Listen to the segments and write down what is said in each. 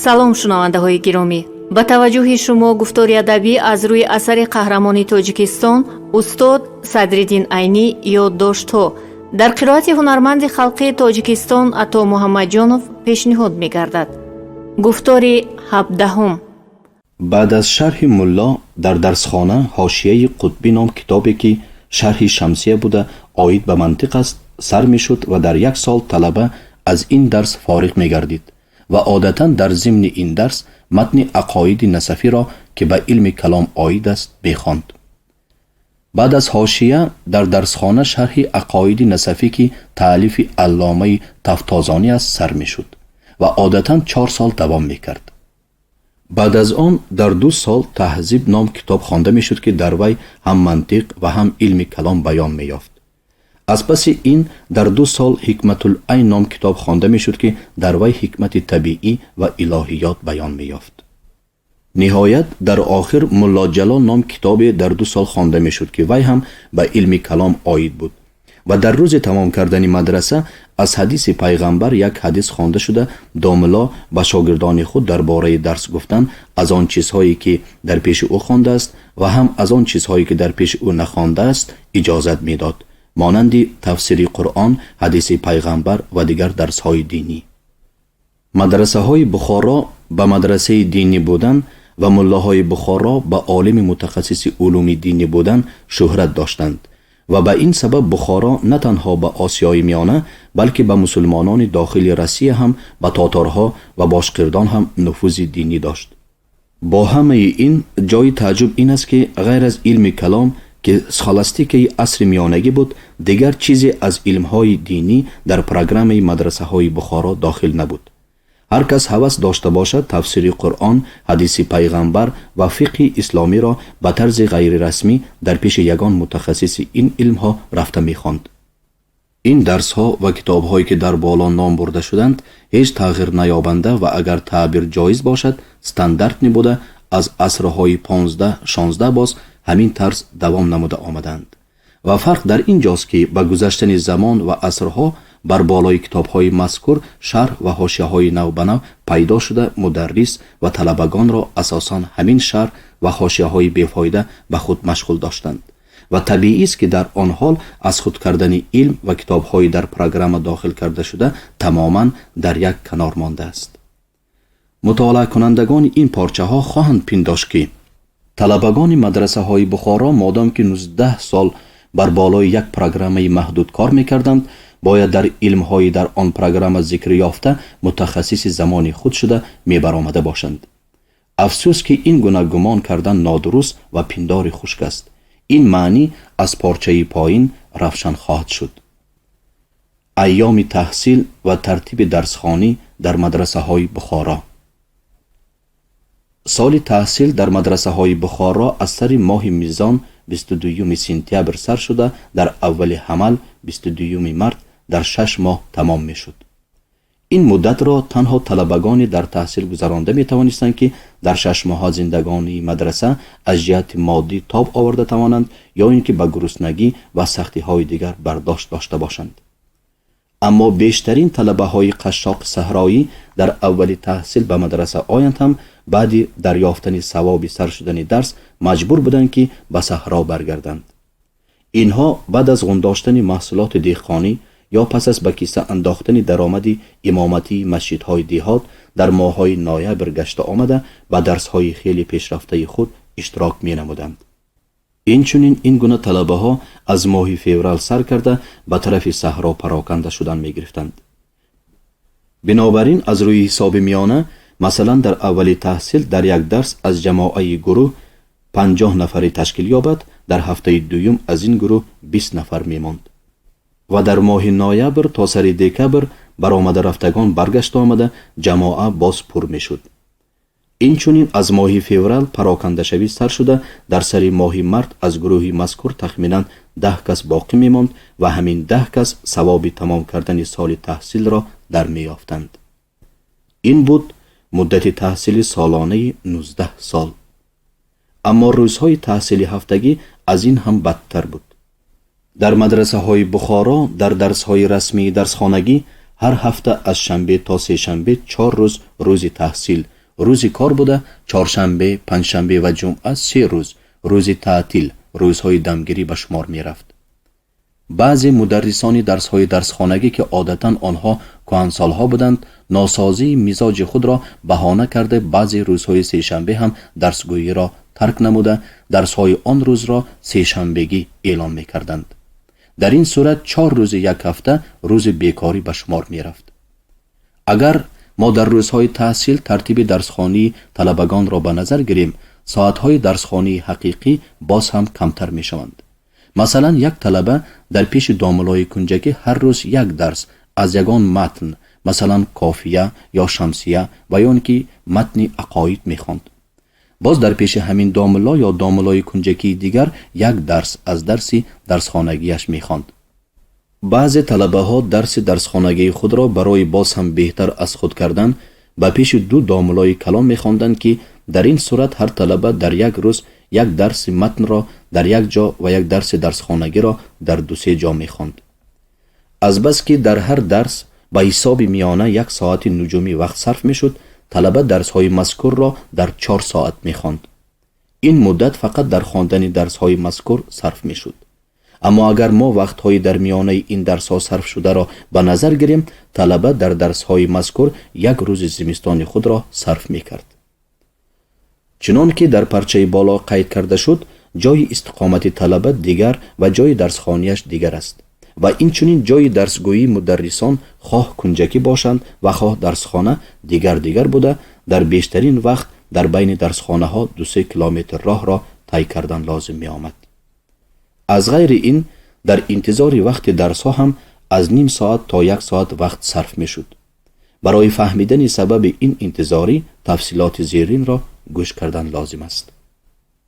Салом, шунавандаҳои гиромӣ! Ба таваҷҷӯҳи шумо гуфтори адабӣ аз рӯи асари қаҳрамони Тоҷикистон, устод Садриддин Айнӣ, «Ёддоштҳо» дар қироати ҳунарманди халқии Тоҷикистон Ато Муҳаммадҷонов пешниҳод мегардад. Гуфтори 17-ум. Баъд аз шарҳи Мулло дар дарсхона «Ҳошияи Қутбӣ» ном китобе, ки шарҳи Шамсия буда, оид ба мантиқ аст, сар мешуд ва дар як сол талаба аз ин дарс фориғ мегардид ва одатан дар зимни ин дарс матни Ақоиди Насафиро, ки ба илми калом оид аст, мехонд. Баъд аз Ҳошия дар дарсхона шарҳи Ақоиди Насафӣ, ки таълифи алломаи Тафтозонӣ аст, сар мешуд ва одатан 4 сол давом мекард. Баъд аз он дар 2 сол «Таҳзиб» ном китоб хонда мешуд, ки дар вай ҳам мантиқ ва ҳам илми калом баён меёфт. Аз паси ин дар 2 сол «Ҳикматул-айн» ном китоб хонда мешуд, ки дар вай ҳикмати табиӣ ва илоҳиёт баён меёфт. Ниҳоят, дар охир «Муллоҷалол» ном китобе дар 2 сол хонда мешуд, ки вай ҳам ба илми калом оид буд. Ва дар рӯзи тамом кардани мадраса аз ҳадиси пайғамбар як ҳадис хонда шуда, домулло ба шогирдони худ дар бораи дарс гуфтан аз он чизҳое, ки дар пеши ӯ хондааст, ва ҳам аз он чизҳое, ки дар пеши ӯ нахондааст, иҷозат медод, монанди тафсири Қуръон, ҳадиси пайғамбар ва дигар дарсҳои динӣ. Мадрасаҳои Бухоро ба мадрасаи динӣ будан ва муллоҳои Бухоро ба олими мутахассиси улуми динӣ будан шӯҳрат доштанд ва ба ин сабаб Бухоро на танҳо ба Осиёи Миёна, балки ба мусулмонони дохили Россия ҳам, ба тоторҳо ва бошқирдон ҳам нуфузи динӣ дошт. Бо ҳамаи ин, ҷои тааҷҷуб ин аст, ки ғайр аз илми калом, ки схоластикаи асри миёнагӣ буд, дигар чизе аз илмҳои динӣ дар программаи мадрасаҳои Бухоро дохил набуд. Ҳар кас ҳавас дошта бошад, тафсири Қуръон, ҳадиси пайғамбар ва фиқҳи исломиро ба тарзи ғайрирасмӣ дар пеши ягон мутахассиси ин илмҳо рафта мехонд. Ин дарсҳо ва китобҳое, ки дар боло ном бурда шуданд, ҳеҷ тағйир наёбанда ва, агар таъбир ҷоиз бошад, стандартӣ буда, аз асрҳои 15-16 боз ҳамин тарз давом намуда омаданд. Ва фарқ дар ин ҷост, ки ба гузаштани замон ва асрҳо бар болои китобҳои мазкур шарҳ ва ҳошияҳои навбанав пайдо шуда, мударрис ва талабагонро асосан ҳамин шарҳ ва ҳошияҳои бефоида ба худ машғул доштанд. Ва табиист, ки дар он ҳол аз худ кардани илм ва китобҳои дар программа дохил карда шуда тамоман дар як канор мондааст. Мутолиакунандагони ин порчаҳо хоҳанд пиндошт, ки талабагони мадрасаҳои Бухоро, модом ки 19 сол бар болои як программаи маҳдуд кор мекарданд, бояд дар илмҳои дар он программа зикр ёфта мутахассиси замони худ шуда мебаромада бошанд. Афсӯс, ки ин гуна гумон кардан нодуруст ва пиндори хушк аст. Ин маънӣ аз порчаи поин равшан хоҳад шуд. Айёми таҳсил ва тартиби дарсхонӣ дар мадрасаҳои Бухоро. Соли таҳсил дар мадрасаҳои Бухоро аз сари моҳи мизон, 22 сентябр сар шуда, дар аввали ҳамал, 22 март, дар 6 моҳ тамом мешуд. Ин муддатро танҳо талабагоне дар таҳсил гузаронда метавонистанд, ки дар 6 моҳа зиндагонии мадраса аз ҷиҳати моддӣ тоб оварда тавонанд ё ин ки ба гуруснагӣ ва сахтиҳои дигар бардошт дошта бошанд. Аммо бештарин талабаҳои қашшоқи саҳроӣ дар аввали таҳсил ба мадраса оянд ҳам, баъди дарёфтани савоби сар шудани дарс маҷбур буданд, ки ба саҳро баргарданд. Инҳо баъд аз ғундоштани маҳсулоти деҳқонӣ ё пас аз ба киса андохтани даромади имоматии масҷидҳои деҳот дар моҳҳои ноябр гашта омада, ба дарсҳои хеле пешрафтаи худ иштирок менамуданд. Инчунин ин гуна талабаҳо аз моҳи феврал сар карда, ба тарафи саҳро пароканда шудан мегирифтанд. Бинобар ин, аз рӯи ҳисоби миёна, масалан, дар аввали таҳсил дар як дарс аз ҷамоаи гурӯҳ 50 нафаре ташкил ёбад, дар ҳафтаи дуюм аз ин гурӯҳ 20 нафар мемонд ва дар моҳи ноябр то сари декабр баромада рафтагон баргашта омада, ҷамоа боз пур мешуд. Инчунин аз моҳи феврал парокандашавӣ сар шуда, дар сари моҳи март аз гурӯҳи мазкур тахминан 10 кас боқӣ мемонд ва ҳамин 10 кас савоби тамом кардани соли таҳсилро дар меёфтанд. Ин буд муддати таҳсили солонаи 19 сол. Аммо рӯзҳои таҳсили ҳафтагӣ аз ин ҳам бадтар буд. Дар мадрасаҳои Бухоро дар дарсҳои расмии дарсхонагӣ Ҳар ҳафта аз шанбе то сешанбе 4 рӯз рӯзи таҳсил, рӯзи кор буда, чоршанбе, панҷшанбе ва ҷумъа 3 рӯз рӯзи таътил, рӯзҳои дамгирӣ ба шумор мерафт. Баъзе мударрисони дарсҳои дарсхонагӣ, ки одатан онҳо кӯҳансолҳо буданд, носозии мизоҷи худро баҳона карда баъзе рӯзҳои сешанбе ҳам дарсгӯиро тарк намуда, дарсҳои он рӯзро сешанбегӣ эълон мекарданд. Дар ин сурат 4 рӯзи як ҳафта рӯзи бекорӣ ба шумор мерафт. Агар мо дар рӯзҳои таҳсил тартиби дарсхонии талабагонро ба назар гирем, соатҳои дарсхонии ҳақиқӣ боз ҳам камтар мешаванд. Масалан, як талаба дар пеши домулои кунҷакӣ ҳар рӯз як дарс аз ягон матн, масалан кофия ё шамсия ва ё ин ки матни ақоид мехонд. Боз дар пеши ҳамин домуло ё домулои кунҷакии дигар як дарс аз дарси дарсхонагиаш мехонд. Баъзе талабаҳо дарси дарсхонагии худро барои боз ҳам беҳтар аз худ кардан ба пеши 2 домулои калон мехонданд, ки дар ин сурат ҳар талаба дар як рӯз як дарси матнро дар як ҷо ва як дарси дарсхонагиро дар 2-3 ҷо мехонд. Азбаски дар ҳар дарс ба ҳисоби миёна 1 соати нуҷумӣ вақт сарф мешуд, талаба дарсҳои мазкурро дар 4 соат мехонд. Ин муддат фақат дар хондани дарсҳои мазкур сарф мешуд. Аммо агар мо вақтҳои дар миёнаи ин дарсҳо сарф шударо ба назар гирем, талаба дар дарсҳои мазкур як рӯзи зимистони худро сарф мекард. Чунон ки дар парчаи боло қайд карда шуд, ҷойи истиқомати талаба дигар ва ҷойи дарсхонияш дигар аст ва инчунин ҷойи дарсгӯии мударрисон хоҳ кунҷакӣ бошанд ва хоҳ дарсхона дигар дигар буда, дар бештарин вақт дар байни дарсхонаҳо 2-3 километр роҳро тай кардан лозим меомад. Аз ғайри ин, дар интизори вақти дарсҳо ҳам аз ним соат то 1 соат вақт сарф мешуд. Барои фаҳмидани сабаби ин интизорӣ тафсилоти зеринро гӯш кардан лозим аст.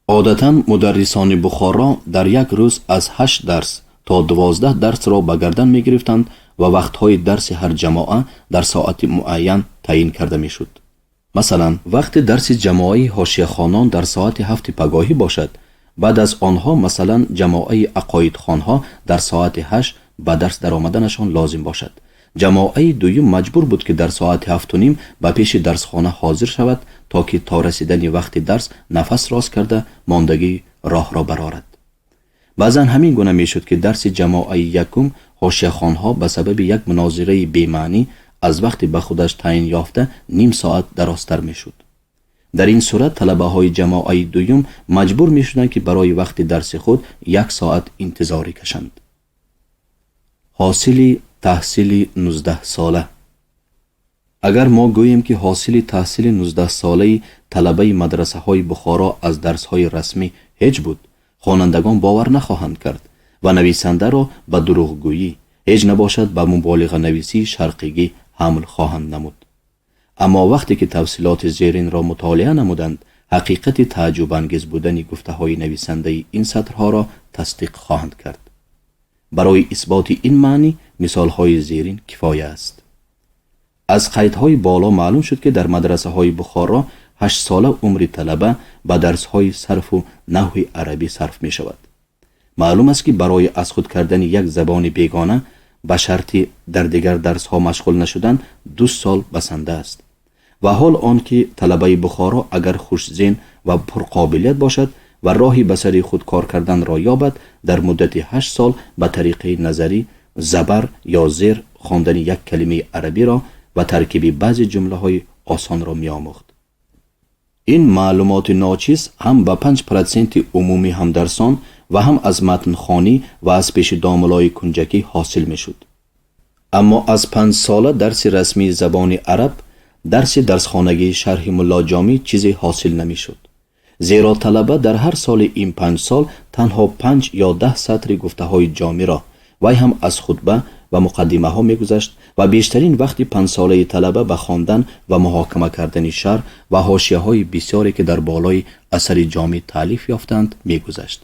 Одатан мударрисони Бухоро дар як рӯз аз 8 дарс то 12 дарсро ба гардан мегирифтанд ва вақтҳои дарси ҳар ҷамоа дар соати муайян таъин карда мешуд. Масалан, вақти дарси ҷамоаи ҳошияхонон дар соати 7 пагоҳӣ бошад, баъд аз онҳо масалан ҷамоаи ақоидхонҳо дар соати 8 ба дарс даромаданашон лозим бошад. Ҷамоаи дуюм маҷбур буд, ки дар соати 7:30 ба пеши дарсхона ҳозир шавад, то ки то расидани вақти дарс нафас рост карда мондагии роҳро барорад. Баъзан ҳамин гуна мешуд, ки дарси ҷамоаи якум ҳошияхонҳо ба сабаби як мунозираи бемаънӣ аз вақти ба худаш таъин ёфта ним соат дарозтар мешуд. Дар ин сурат талабаҳои ҷамоаи дуюм маҷбур мешуданд, ки барои вақти дарси худ 1 соат интизорӣ кашанд. Ҳосили таҳсили 19-сола. Агар мо гӯем, ки ҳосили таҳсили 19-солаи талабаи мадрасаҳои Бухоро аз дарсҳои расмӣ ҳеҷ буд, хонандагон бовар нахоҳанд кард ва нависандаро ба дурӯғгӯӣ, ҳеҷ набошад ба муболиғанависии шарқигӣ ҳамл хоҳанд намуд. Аммо вақте ки тафсилоти зеринро мутолиа намуданд, ҳақиқати тааҷҷубангез будани гуфтаҳои нависандаи ин сатрҳоро тасдиқ хоҳанд кард. Барои исботи ин маънӣ мисолҳои зерин кифоя аст. Аз қайдҳои боло маълум шуд, ки дар мадрасаҳои Бухоро 8-сола умри талаба ба дарсҳои сарфу наҳви арабӣ сарф мешавад. Маълум аст, ки барои аз худ кардани як забони бегона ба шарти дар дигар дарсҳо машғул нашудан 2 сол басанда аст. Ва ҳол он ки талабаи Бухоро агар хушзеҳн ва пурқобилият бошад ва роҳи ба сари худ кор карданро ёбад, дар муддати 8 сол ба тариқаи назарӣ забар ё зер хондани як калимаи арабиро ва таркиби баъзе ҷумлаҳои осонро меомӯхт. Ин маълумоти ночиз ҳам ба 5% умумии ҳамдарсон ва ҳам аз матнхонӣ ва аз пеши домулои кунҷакӣ ҳосил мешуд. Аммо аз 5-сола дарси расмии забони араб, дарси дарсхонагии шарҳи Мулло Ҷомӣ чизе ҳосил намешуд. Зеро талаба дар ҳар соли ин 5 сол танҳо 5 ё 10 сатри гуфтаҳои ҷомиро, вай ҳам аз хутба ва муқаддимаҳо мегузашт ва бештарин вақти 5-солаи талаба ба хондан ва муҳокима кардани шарҳ ва ҳошияҳои бисёре, ки дар болои асари ҷомӣ таълиф ёфтанд, мегузашт.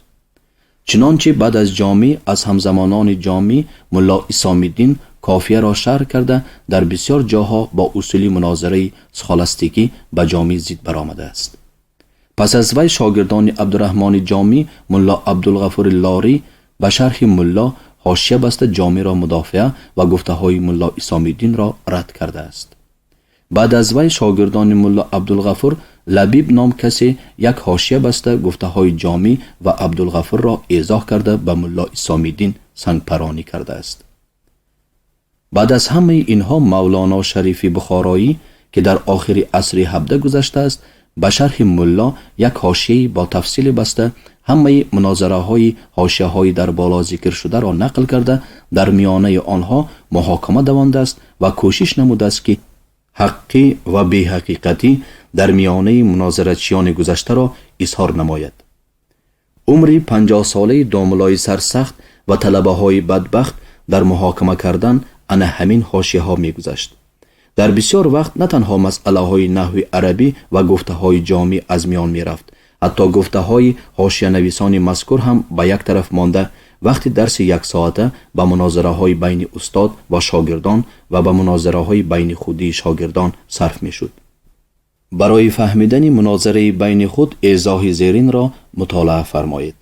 Чунончи баъд аз ҷомӣ аз ҳамзамонони ҷомӣ Мулло Исомиддин кофияро шарҳ карда дар бисёр ҷоҳо бо усули мунозираи схоластикӣ ба ҷомӣ зид баромадааст. Пас аз вай шогирдони Абдураҳмони Ҷомӣ Мулло Абдулғафури Лорӣ ба шарҳи Мулло ҳошия баста Ҷомиро мудофиа ва гуфтаҳои Мулло Исомиддинро рад кардааст. Баъд аз вай шогирдони Мулло Абдулғафур Лабиб ном касе як ҳошия баста гуфтаҳои Ҷомӣ ва Абдулғафурро эзоҳ карда ба Мулло Исомиддин сангпаронӣ кардааст. Баъд аз ҳамаи инҳо Мавлоно Шарифи Бухороӣ, ки дар охири асри 17 гузаштааст, ба шарҳи Мулло як ҳошияи бо тафсиле баста ҳамаи мунозараҳои ҳошияҳои дар боло зикршударо нақл карда дар миёнаи онҳо муҳокима давондааст ва кӯшиш намудааст, ки ҳаққӣ ва беҳақиқатӣ дар миёнаи мунозарачиёни гузаштаро изҳор намояд. Умри 50-солаи домулои сарсахт ва талабаҳои бадбахт дар муҳокима кардан ана ҳамин ҳошияҳо мегузашт. Дар бисёр вақт на танҳо масъалаҳои наҳви арабӣ ва гуфтаҳои Ҷомӣ аз миён мерафт, ҳатто гуфтаҳои ҳошиянависони мазкур ҳам ба як тараф монда, вақти дарси яксоата ба мунозираҳои байни устод ва шогирдон ва ба мунозираҳои байни худии шогирдон сарф мешуд. Барои фаҳмидани мунозираи байни худ эзоҳи зеринро мутолаа фармоед.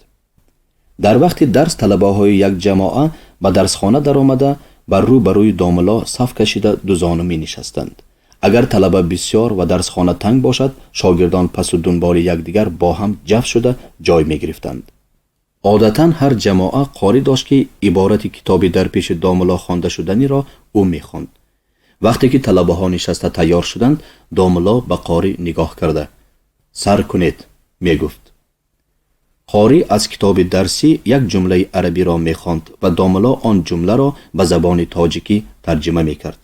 Дар вақти дарс талабаҳои як ҷамоа ба дарсхона даромада бар рӯ ба рӯи домулло саф кашида дузону менишастанд. Агар талаба бисёр ва дарсхона танг бошад, шогирдон пасу дунболи якдигар бо ҳам ҷафт шуда ҷой мегирифтанд. Одатан ҳар ҷамоа қорӣ дошт, ки иборати китоби дар пеши домулло хонда шуданиро ӯ мехонд. Вақте ки талабаҳо нишаста тайёр шуданд, домулло ба қорӣ нигоҳ карда: «Сар кунед», мегуфт. Қорӣ аз китоби дарсӣ як ҷумлаи арабиро мехонд ва домулло он ҷумларо ба забони тоҷикӣ тарҷима мекард.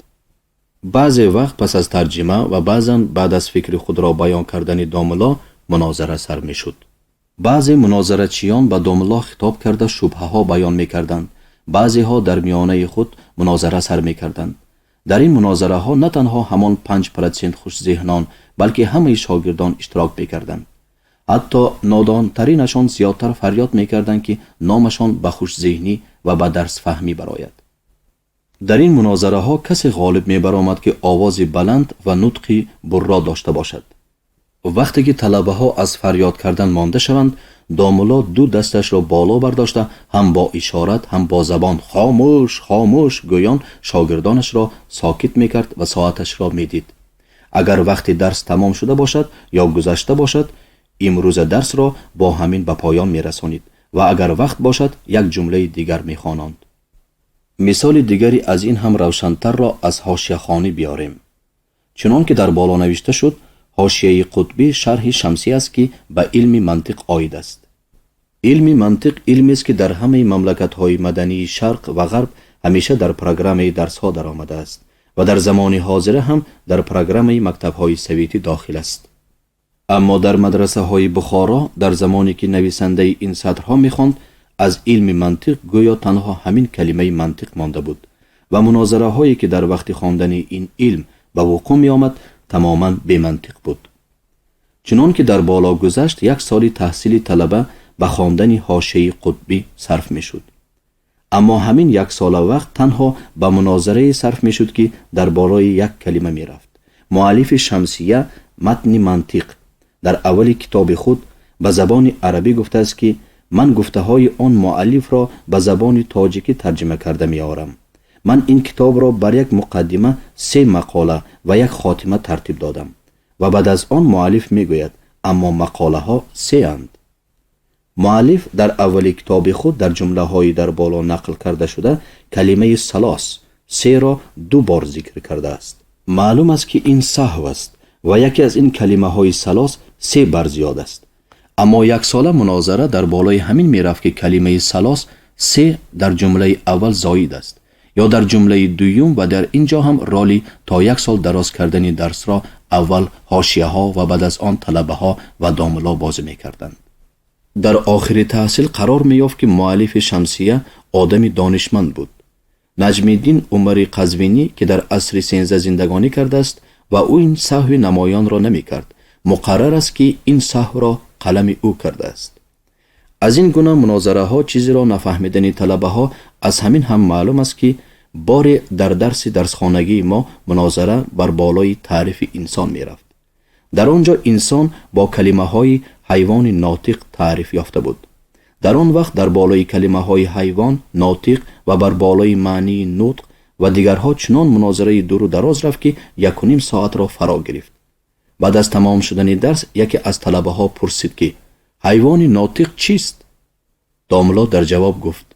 Баъзе вақт пас аз тарҷима ва баъзан баъд аз фикри худро баён кардани домулло мунозара сар мешуд. Баъзе мунозарачиён ба домулло хитоб карда шубҳаҳо баён мекарданд, баъзеҳо дар миёнаи худ мунозара сар мекарданд. Дар ин мунозараҳо на танҳо ҳамон 5% хушзеҳнон, балки ҳамаи шогирдон иштирок мекарданд. Ҳатто нодонтаринашон зиёдтар фарёд мекарданд, ки номашон ба хушзеҳнӣ ва ба дарсфаҳмӣ барояд. Дар ин мунозараҳо касе ғолиб мебаромад, ки овози баланд ва нутқи бурро дошта бошад. Вақте ки талабаҳо аз фарёд кардан монда шаванд, домулло ду дасташро боло бардошта ҳам бо ишорат, ҳам бо забон «Хомӯш, хомӯш» гӯён шогирдонашро сокит мекард ва соаташро медид. Агар вақти дарс тамом шуда бошад ё гузашта бошад, имрӯза дарсро бо ҳамин ба поён мерасонид ва агар вақт бошад, як ҷумлаи дигар мехононд. Мисоли дигари аз ин ҳам равшантарро аз ҳошияхонӣ биёрем. Чунон ки дар боло навишта шуд, ҳошияи Қутбӣ шарҳи Шамсӣ аст, ки ба илми мантиқ оид аст. Илми мантиқ илмест, ки дар ҳамаи мамлакатҳои мадании Шарқ ва Ғарб ҳамеша дар программаи дарсҳо даромадааст ва дар замони ҳозира ҳам дар программаи мактабҳои советӣ дохил аст. Аммо дар мадрасаҳои Бухоро дар замоне ки нависандаи ин сатрҳо мехонд, аз илми мантиқ гӯё танҳо ҳамин калимаи мантиқ монда буд ва мунозараҳое ки дар вақти хондани ин илм ба вуқӯъ меомад, тамоман бемантиқ буд. Чунон ки дар боло гузашт, як соли таҳсили талаба ба хондани ҳошияи Қутбӣ сарф мешуд. Аммо ҳамин яксола вақт танҳо ба мунозарае сарф мешуд, ки дар болои як калима мерафт. Муаллифи Шамсия матни мантиқ дар аввали китоби худ ба забони арабӣ гуфтааст, ки ман гуфтаҳои он муаллифро ба забони тоҷикӣ тарҷима карда меорам. Ман ин китобро бар як муқаддима, се мақола ва як хотима тартиб додам. Ва баъд аз он муаллиф мегӯяд: аммо мақолаҳо сеанд. Муаллиф дар аввали китоби худ дар ҷумлаҳои дар боло нақл карда шуда калимаи салос, серо ду бор зикр кардааст. Маълум аст, ки ин саҳв аст ва яке аз ин калимаҳои салос се бар зиёд аст. Аммо яксола мунозара дар болои ҳамин мерафт, ки калимаи салос се дар ҷумлаи аввал зоид аст ё дар ҷумлаи дуюм, ва дар ин ҷо ҳам роли то як сол дароз кардани дарсро аввал ҳошияҳо ва баъд аз он талабаҳо ва домулло бозӣ мекарданд. Дар охири таҳсил қарор меёфт, ки муаллифи Шамсия одами донишманд буд. Наҷмиддин Умари Қазвинӣ, ки дар асри 13 зиндагонӣ кардааст ва ӯ ин саҳви намоёнро намекард, муқаррар аст, ки ин саҳвро қалами ӯ кардааст. Аз ин гуна мунозараҳо чизеро нафаҳмидани талабаҳо аз ҳамин ҳам маълум аст, ки боре дар дарси дарсхонагии мо мунозара бар болои таърифи инсон мерафт. Дар он ҷо инсон бо калимаҳои ҳайвони нотиқ таъриф ёфта буд. Дар он вақт дар болои калимаҳои ҳайвон, нотиқ ва бар болои маънии нутқ ва дигарҳо чунон мунозираи дуру дароз рафт, ки 1,5 соатро фаро гирифт. Баъд аз тамом шудани дарс яке аз талабаҳо пурсид, ки ҳайвони нотиқ чист? Домулло дар ҷавоб гуфт: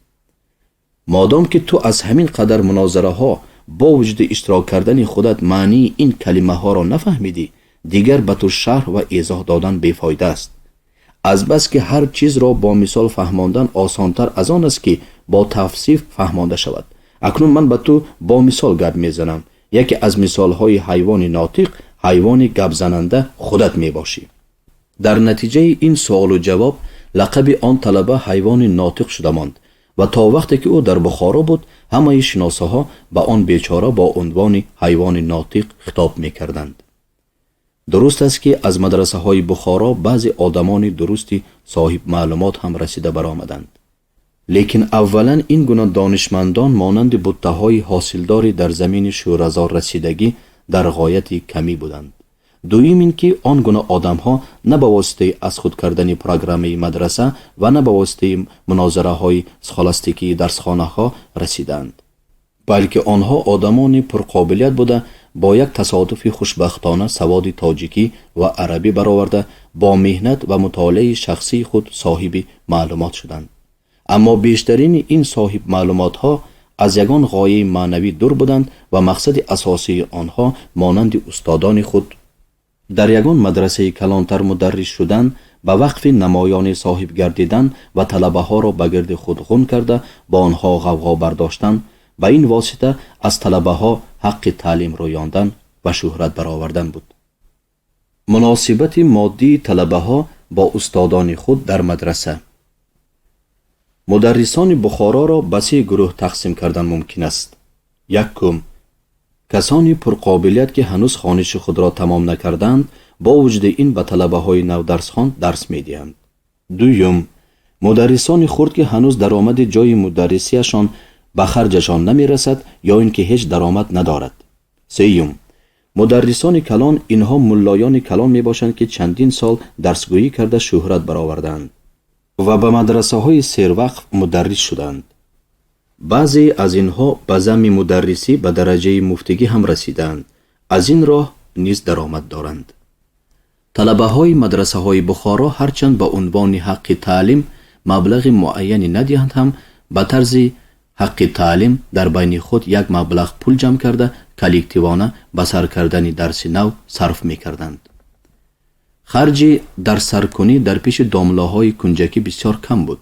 модом ки ту аз ҳамин қадар мунозираҳо бо вуҷуди иштирок кардани худат маънии ин калимаҳоро нафаҳмидӣ, дигар ба ту шарҳ ва эзоҳ додан бефоида аст. Азбаски ҳар чизро бо мисол фаҳмондан осонтар аз он аст, ки бо тавсиф фаҳмонда шавад. Акнун ман ба ту бо мисол гап мезанам. Яке аз мисолҳои ҳайвони нотиқ ҳайвони гапзананда худат мебошӣ. Дар натиҷаи ин суолу ҷавоб лақаби он талаба ҳайвони нотиқ шуда монд ва то вақте ки ӯ дар Бухоро буд, ҳамаи шиносаҳо ба он бечора бо унвони ҳайвони нотиқ хитоб мекарданд. Дуруст аст, ки аз мадрасаҳои Бухоро баъзе одамони дурусти соҳибмаълумот ҳам расида баромаданд. Лекин аввалан ин гуна донишмандон монанди буттаҳои ҳосилдори дар замини шӯразор расидагӣ дар ғояти камӣ буданд. Дуюм ин ки он гуна одамҳо на ба воситаи аз худ кардани программаи мадраса ва на ба воситаи мунозираҳои схоластикии дарсхонаҳо расидаанд, балки онҳо одамони пурқобилият буда, бо як тасодуфи хушбахтона саводи тоҷикӣ ва арабӣ бароварда, бо меҳнат ва мутолиаи шахсии худ соҳиби маълумот шуданд. Аммо бештарини ин соҳибмаълумотҳо аз ягон ғояи маънавӣ дур буданд ва мақсади асосии онҳо монанди устодони худ дар ягон мадрасаи калонтар мударрис шудан, ба вақфи намоёни соҳиб гардидан ва талабаҳоро ба гирди худ ғун карда бо онҳо ғавғо бардоштан, ба ин восита аз талабаҳо ҳаққи таълим рӯёндан ва шӯҳрат баровардан буд. Муносибати моддии талабаҳо бо устодони худ дар мадраса. Мударрисони Бухороро ба се гурӯҳ тақсим кардан мумкин аст. Якум, касони пурқобилият, ки ҳанӯз хониши худро тамом накардаанд, бо вуҷуди ин ба талабаҳои навдарсхон дарс медиҳанд. Дуюм, мударрисони хурд, ки ҳанӯз даромади ҷои мударрисияшон ба харҷашон намерасад ё ин ки ҳеҷ даромад надорад. Сеюм, мударрисони калон. Инҳо муллоёни калон мебошанд, ки чандин сол дарсгӯӣ карда шӯҳрат баровардаанд ва ба мадрасаҳои сервақф мударрис шуданд. Баъзе аз инҳо ба замми мударрисӣ ба дараҷаи муфтигӣ ҳам расидаанд, аз ин роҳ низ даромад доранд. Талабаҳои мадрасаҳои Бухоро ҳарчанд ба унвони ҳаққи таълим маблағи муайяне надиҳанд ҳам, ба тарзи ҳаққи таълим дар байни худ як маблағ пул ҷамъ карда, коллективона ба сар кардани дарси нав сарф мекарданд. Харҷи дарссаркунӣ дар пеши домлаҳои кунҷакӣ бисёр кам буд,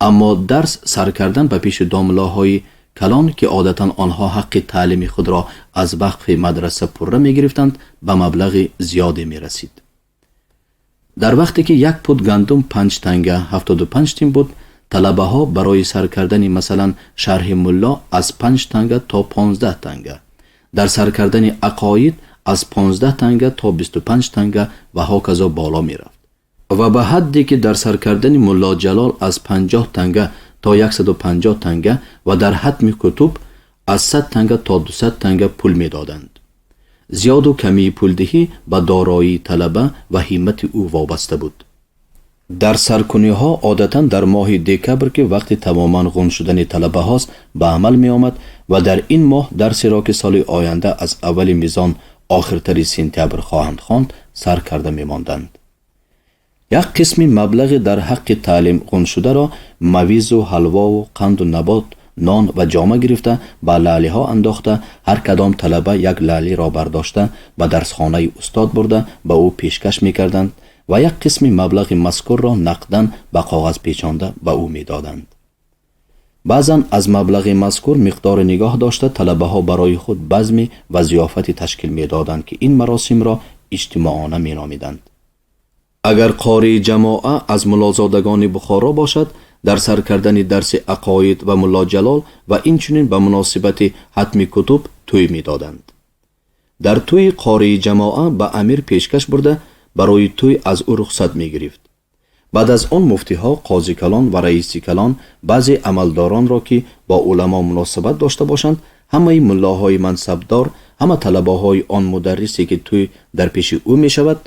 аммо дарс сар кардан ба пеши домлаҳои калон, ки одатан онҳо ҳаққи таълими худро аз вақфи мадраса пурра мегирифтанд, ба маблағи зиёде мерасид. Дар вақте ки як пуд гандум 5 танга 75 тин буд, талабаҳо барои сар кардани масалан шарҳи мулло аз 5 танга то 15 танга, дар сар кардани ақоид аз 15 танга то 25 танга ва ҳоказо боло мерафт ва ба ҳадде ки дар сар кардани Мулло Ҷалол аз 50 танга то 150 танга ва дар ҳатми кутуб аз 100 танга то 200 танга пул медоданд. Зиёду камии пулдиҳӣ ба дороии талаба ва ҳиммати ӯ вобаста буд. Дар саркуниҳо одатан дар моҳи декабр, ки вақти тамоман ғун шудани талабаҳост, ба амал меомад ва дар ин моҳ дарсеро, ки соли оянда аз аввали мизон охиртари сентябр хоҳанд хонд, сар карда мемонданд. Як қисми маблағи дар ҳаққи таълим ғуншударо мавизу ҳалвову қанду набот, нон ва ҷома гирифта ба лаълиҳо андохта, ҳар кадом талаба як лаълиро бардошта ба дарсхонаи устод бурда ба ӯ пешкаш мекарданд ва як қисми маблағи мазкурро нақдан ба коғаз печонда ба ӯ медоданд. Баъзан аз маблағи мазкур миқдори нигоҳ дошта, талабаҳо барои худ базми ва зиёфате ташкил медоданд, ки ин маросимро иҷтимоона меномиданд. Агар қории ҷамоа аз муллозодагони Бухоро бошад, дар сар кардани дарси ақоид ва Мулло Ҷалол ва инчунин ба муносибати ҳатми кутуб тӯй медоданд. Дар тӯи қории ҷамоа ба амир пешкаш бурда, барои тӯй аз ӯ рухсат мегирифт. Баъд аз он муфтиҳо, қозикалон ва раиси калон баъзе амалдоронро, ки бо уламо муносибат дошта бошанд, ҳамаи муллоҳои мансабдор, ҳама талабаҳои он мударрисе, ки тӯй дар пеши ӯ мешавад,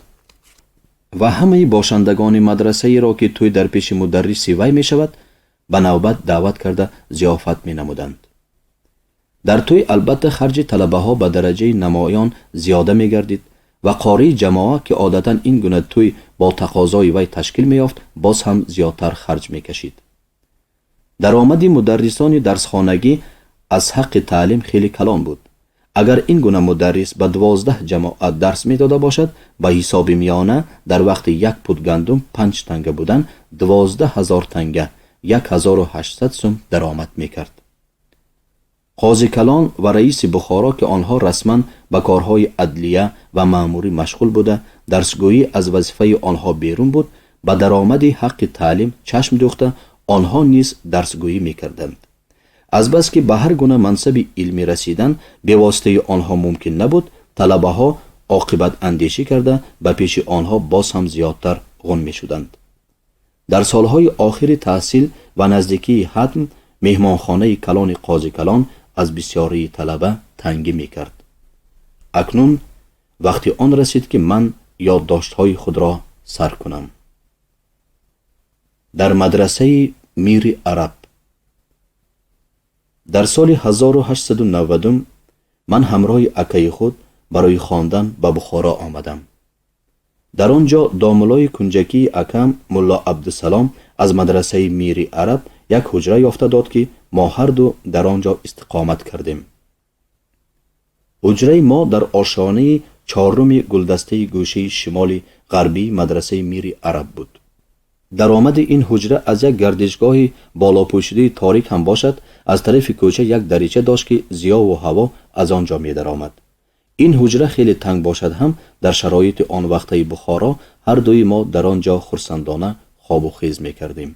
Ва ҳамаи бошандагони мадрасаеро, ки тӯй дар пеши мударриси вай мешавад, ба навбат даъват карда зиёфат менамуданд. Дар тӯй албатта харҷи талабаҳо ба дараҷаи намоён зиёда мегардид ва қории ҷамоа, ки одатан ин гуна тӯй бо тақозои вай ташкил меёфт, боз ҳам зиёдтар харҷ мекашид. Даромади мударрисони дарсхонагӣ аз ҳаққи таълим хеле калон буд. Агар ин гуна мударрис ба 12 ҷамоат дарс медода бошад, ба ҳисоби миёна дар вақти як пуд гандум 5 танга будан 12 000 танга, 1800 сум даромад мекард. Қозикалон ва раиси Бухоро, ки онҳо расман ба корҳои адлия ва маъмурӣ машғул буда, дарсгӯӣ аз вазифаи онҳо берун буд, ба даромади ҳаққи таълим чашм дӯхта, онҳо низ дарсгӯӣ мекарданд. Азбаски ба ҳар гуна мансаби илмӣ расидан бевоситаи онҳо мумкин набуд, талабаҳо оқибатандешӣ карда ба пеши онҳо боз ҳам зиёдтар ғун мешуданд. Дар солҳои охири таҳсил ва наздикии ҳатм меҳмонхонаи калони Қозикалон аз бисёрии талаба тангӣ мекард. Акнун вақти он расид, ки ман ёддоштҳои худро сар кунам. Дар мадрасаи Мири Араб. Дар соли 1890 ман ҳамроҳи акаи худ барои хондан ба Бухоро омадам. Дар он ҷо домулои кунҷакии акам Мулло Абдусалом аз мадрасаи Мири Араб як ҳуҷра ёфта дод, ки мо ҳарду дар он ҷо истиқомат кардем. Ҳуҷраи мо дар ошонаи чорруми гулдастаи гӯшаи шимоли ғарбии мадрасаи Мири Араб буд. Даромади ин ҳуҷра аз як гардишгоҳи болопӯшидаи торик ҳам бошад, аз тарафи кӯча як дарича дошт, ки зиёву ҳаво аз он ҷо медаромад. Ин ҳуҷра хеле танг бошад ҳам, дар шароити он вақтаи Бухоро ҳар дуи мо дар он ҷо хурсандона хобу хез мекардем.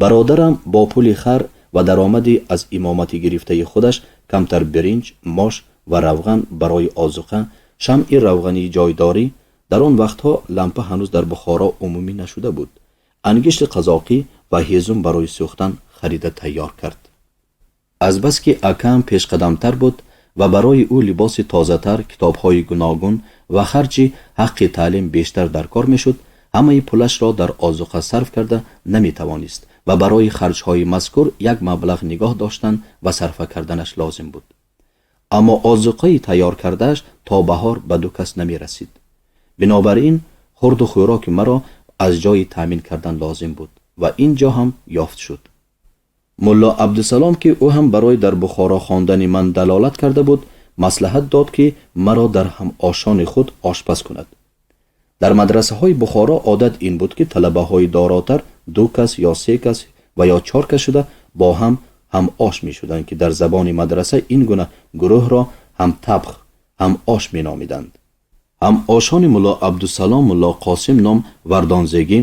Бародарам бо пули хар ва даромади аз имомати гирифтаи худаш камтар биринҷ, мош ва равған барои озуқа, шамъи равғании ҷойдорӣ, дар он вақтҳо лампа ҳанӯз дар Бухоро умумӣ нашуда буд, ангишти қазоқӣ ва ҳезум барои сӯхтан харида тайёр кард. Азбаски акам пешқадамтар буд ва барои ӯ либоси тозатар, китобҳои гуногун ва харҷи ҳаққи таълим бештар дар кор мешуд, ҳамаи пулашро дар озуқа сарф карда наметавонист ва барои харҷҳои мазкур як маблағ нигоҳ доштан ва сарфа карданаш лозим буд. Аммо озуқаи тайёр кардааш то баҳор ба ду кас намерасид. Бинобар ин хурду хӯроки маро аз ҷойи таъмин кардан лозим буд ва ин ҷо ҳам ёфт шуд. Мулло Абдусалом, ки ӯ ҳам барои дар Бухоро хондани ман далолат карда буд, маслиҳат дод, ки маро дар ҳамошони худ ошпаз кунад. Дар мадрасаҳои Бухоро одат ин буд, ки талабаҳои доротар ду кас ё се кас ва ё чор кас шуда бо ҳам ҳамош мешуданд, ки дар забони мадраса ин гуна гурӯҳро ҳам табх, ҳам ош меномиданд. Ҳамошони Мулло Абдусалом Мулло Қосим ном Вардонзегӣ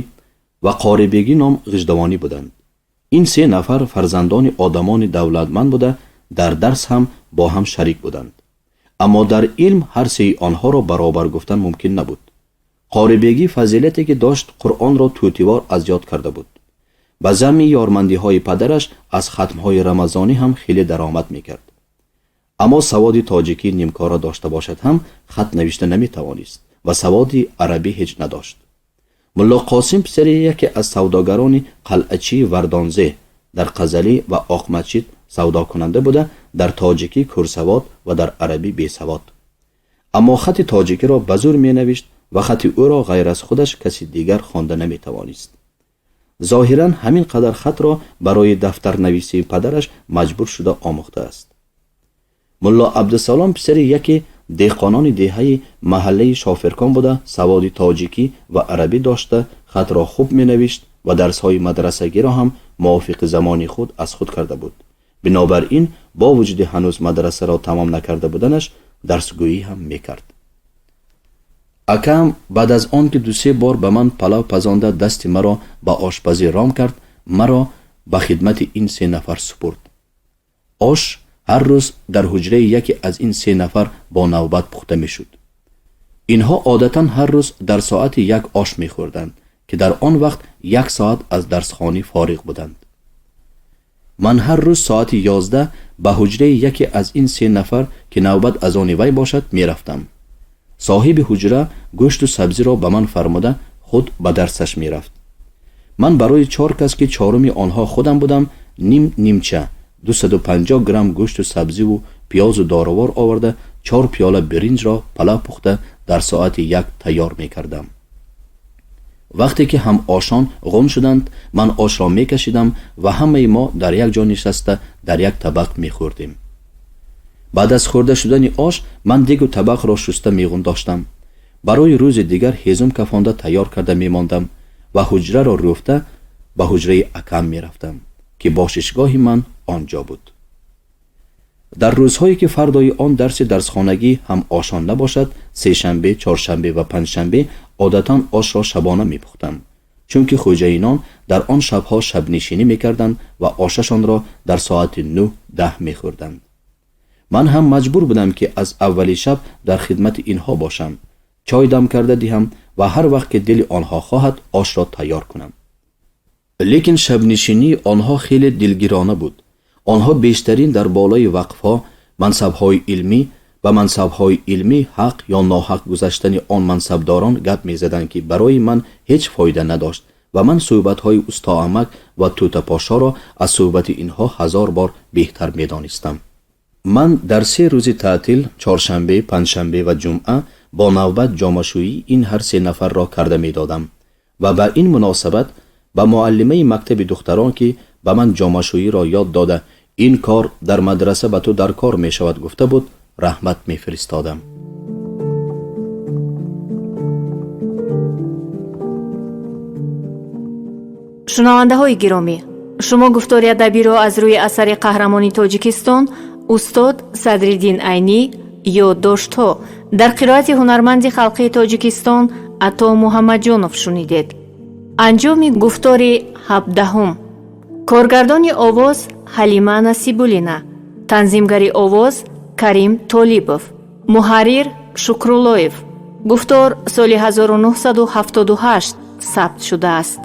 ва Қорибегӣ ном Ғиждавонӣ буданд. Ин се нафар фарзандони одамони давлатманд буда, дар дарс ҳам бо ҳам шарик буданд. Аммо дар илм ҳар сеи онҳоро баробар гуфтан мумкин набуд. Қорибегӣ фазилате ки дошт, Қуръонро тӯтивор аз ёд карда буд. Ба замми ёрмандиҳои падараш аз хатмҳои рамазонӣ ҳам хеле даромад мекард. Аммо саводи тоҷикӣ нимкора дошта бошад ҳам, хат навишта наметавонист ва саводи арабӣ ҳеҷ надошт. Мулло Қосим писари яке аз савдогарони қалъачии Вардонзе дар Қазалӣ ва Оқмасҷид савдокунанда буда, дар тоҷикӣ курсавод ва дар арабӣ бесавод. Аммо хати тоҷикиро ба зӯр менавишт ва хати ӯро ғайр аз худаш каси дигар хонда наметавонист. Зоҳиран ҳамин қадар хатро барои дафтарнависии падараш маҷбур шуда омӯхтааст. Мулло Абдусалом писари яке деҳқонони деҳаи маҳаллаи Шофиркон буда, саводи тоҷикӣ ва арабӣ дошта, хатро хуб менавишт ва дарсҳои мадрасагиро ҳам мувофиқи замони худ аз худ карда буд. Бинобар ин бо вуҷуди ҳанӯз мадрасаро тамом накарда буданаш, дарсгӯӣ ҳам мекард. Акам баъд аз он ки дусе бор ба ман палав пазонда, дасти маро ба ошпазӣ ром кард, маро ба хидмати ин се нафар супурд. Ош ҳар рӯз дар ҳуҷраи яке аз ин се нафар бо навбат пухта мешуд. Инҳо одатан ҳар рӯз дар соати 1 ош мехӯрданд, ки дар он вақт як соат аз дарсхонӣ фориғ буданд. Ман ҳар рӯз соати 11 ба ҳуҷраи яке аз ин се нафар, ки навбат аз они вай бошад, мерафтам. Соҳиби ҳуҷра гӯшту сабзиро ба ман фармуда, худ ба дарсаш мерафт. Ман барои 4 кас, ки чоруми онҳо худам будам, ним нимча 250 грамм гӯшту сабзиву пиёзу доровор оварда, 4 пиёла биринҷро палав пухта дар соати 1 тайёр мекардам. Вақте ки ҳам ошон ғун шуданд, ман ошро мекашидам ва ҳамаи мо дар як ҷо нишаста дар як табақ мехӯрдем. Баъд аз хӯрда шудани ош ман дегу табақро шуста меғун доштам. Барои рӯзи дигар ҳезум кафонда тайёр карда мемондам ва ҳуҷраро рӯфта ба ҳуҷраи акам мерафтам, ки бошишгоҳи ман он ҷо буд. Дар рӯзҳое ки фардои он дарси дарсхонагӣ ҳам ошон набошад, сешанбе, чоршанбе ва панҷшанбе одатан ошро шабона мепухтам, чунки хӯҷаинон дар он шабҳо шабнишинӣ мекарданд ва ошашонро дар соати 9-10 мехӯрданд. Ман ҳам маҷбур будам, ки аз аввали шаб дар хидмати инҳо бошам, чой дам карда диҳам ва ҳар вақт ки дили онҳо хоҳад ошро тайёр кунам. Лекин шабнишинии онҳо хеле дилгирона буд. Онҳо бештарин дар болои вақфҳо, мансабҳои илмӣ ва мансабҳои илмӣ ҳақ ё ноҳақ гузаштани он мансабдорон гап мезаданд, ки барои ман ҳеҷ фоида надошт ва ман суҳбатҳои устоамак ва тӯтапошоро аз суҳбати инҳо 1000 бор беҳтар медонистам. Ман дар 3 рӯзи таътил, чоршанбе, панҷшанбе ва ҷумъа, бо навбат ҷомашӯӣ ин ҳар 3 нафарро карда медодам ва ба ин муносабат ба муаллимаи мактаби духтарон, ки ба ман ҷомашӯиро ёд дода, ин кор дар мадраса ба ту дар кор мешавад гуфта буд, раҳмат мефиристодам. Шунавандаҳои гиромӣ, шумо гуфтори адабиро аз рӯи асари қаҳрамони Тоҷикистон устод Садриддин Айнӣ «Ёддоштҳо» дар қироати ҳунарманди халқии Тоҷикистон Ато Муҳаммадҷонов шунидед. Анҷоми гуфтори 17. Коргардони овоз Ҳалима Насибуллина, танзимгари овоз Карим Толибов, муҳаррир Шукруллоев. Гуфтор соли 1978 сабт шудааст.